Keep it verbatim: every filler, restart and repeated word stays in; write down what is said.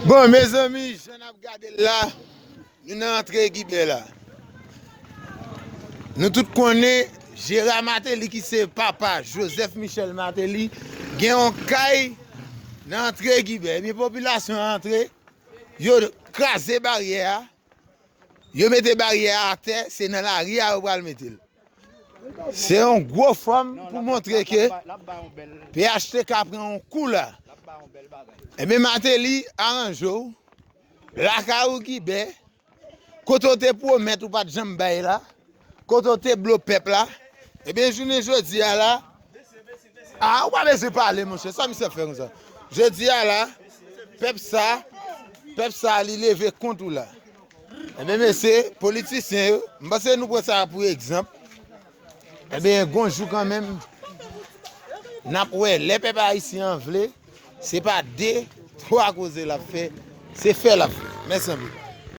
Bon, mezanmi, jan n ap gade l la, nou nan antre Gibè la. Nou tout konnen Jera Mateli ki se papa Joseph Michel Mateli gen yon kay nan antre Gibè. Ebyen, popilasyon an antre, yo kraze baryè a, yo mete baryè a atè, se nan lari a yo pral mete l. Se yon gwo fòm pou montre ke P H T K pran yon kou la. Ebyen, Mateli aranje w, lakay ou Gibè, kote w te pwomèt ou pa t janm bay la, kote w te blo pèp la. Ebyen, jounen jodi a la, a, ou pa bezwen pale, monchè, sa misye ap fè konsa. Jodi a la, pèp sa, pèp sa, li leve kont ou la. Ebyen, mesye, politisyen yo, m panse nou pran sa pou egzanp. Ebyen, gon jou kanmenm, n ap wè, lè pèp ayisyen an vle, se pa de, twa koze l ap fè, se fè l ap fè. Mèsi anpil.